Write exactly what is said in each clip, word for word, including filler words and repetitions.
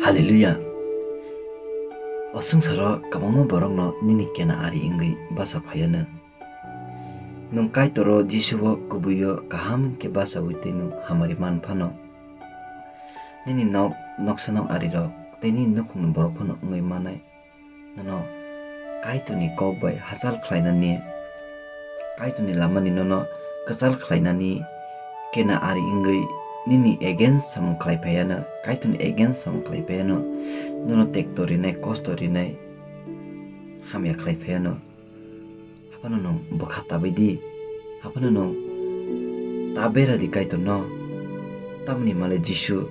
Hallelujah! O swngcharo kwbangma borokno nini kena ari wngwi bacha phaianw. Nwng Kaitoro Jisubo kubuio kaham khe bachaui tei nwng hamari man phano, nini nok, noksa nok arirok tei nini nukhungni borok phano wngwi manai. Nono Kaitorni kok bai hachal khlainani, Kaitorni lamani nono kwchal khlainani kena ari wngwi nini against samung khlai phaianw, Kaitorni against samung khlai phaianw, nono tekto rinai, kosto rinai, hamya khlai phaianw. Haphano nwng bwkha tabwi di, haphano nwng ta bera di Kaitorno, tamni male Jisu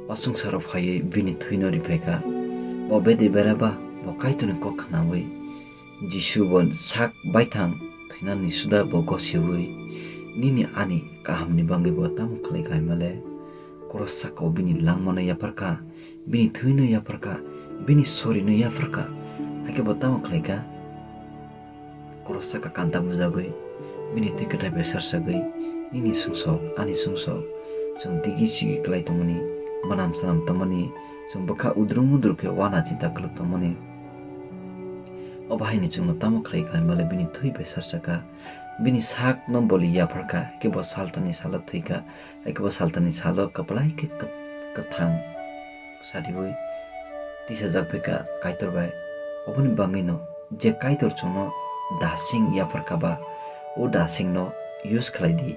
o swngcharo phaiwi bini thwino riphaikha. Bo bedai beraba, bo Kaitorni kok khnaui Jisu bo sak baithang thwinani suda bo gosiui nini ani kahamni bagwi bo tamo khlai kha himale? Koros sakao bini langmano yapharkha, bini thwino yapharkha, bini sorino yapharkha, hakhe bo tamo khlaikha? Koros saka kanta bujagwi, bini twi kwthai besar sagwi, nini sumsok, ani sumsok, chwng digi sigi kwlai tongmani, banam sanam tongmani, chwng bwkha udrum udrum khe wana chinta kwlwk tongmani. Obo haino chwngno tamo khlai kha himale bini thwi besar saka, bini sakno boli yapharkha, kebo saltani salo thwikha, kebo saltani salo kwplai khe kwt-, kwthang sariui tisajak phaikha Kaitor bai. Oboni bagwino je Kaitor chwngno dasing yapharkha ba, o dasingno use khlai di.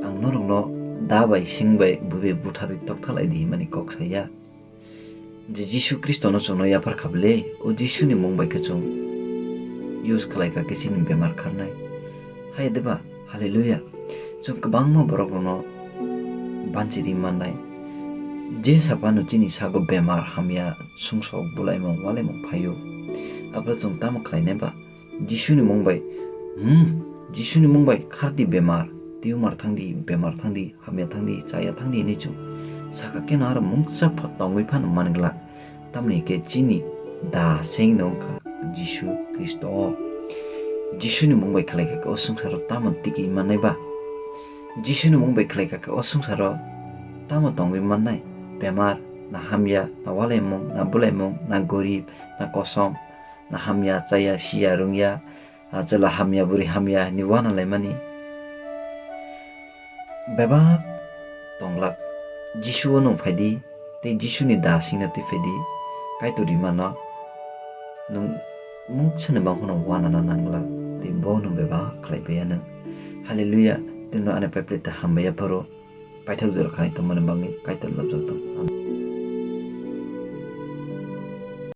Ang norokno da bai, sing bai, bui bai butharwi tokthalai di himani kok saya. Je Jisu Khristono chwngno yapharkha bwle, o Jisuni mung bai khe chwng use khlai kha khe chini bemar kharnai. Hai deba, hallelujah. Chwng kwbangma borok rokno banchiri mannai. Je saphano chini sago bemar hamya, sumsok, bulaimung, walaimung phaio. Abro chwng tamo khlainai ba? Jisuni mung bai, hmm, Jisuni mung bai khardi bemar, tumor thangdi, bemar thangdi, hamya thangdi, chaya thangdi hinwi chwng saka kheno aro mungsa pha-, tongwi phano man glak. Tamni hwnkhe chini da sengno wngkha Jisu Khristo. Jisuni mung bai khlai kha khe o swngcharo tamo tiki mannai ba? Jisuni mung bai khlai kha khe o swngcharo tamo tongwi mannai? Bemar, na hamya, na walaimung, na bulaimung, na gorib, na kosom, na hamya, chaya, siya, rwngya, ah, chwla hamya, bwrwi hamya hinwi wana laimani bebak tonglak. Jisuo nwng phaidi, tei Jisuni da singno twi phaidi, Kaitor rimano nwng mungsa ni bangkhano wanana nanglak, tei bo nwng bebak khlai phaiya nwng. Hallelujah, tei nwng ani paiple ta hambai yapharo, paithak jora khanai tongmani bagwi Kaitor labjak.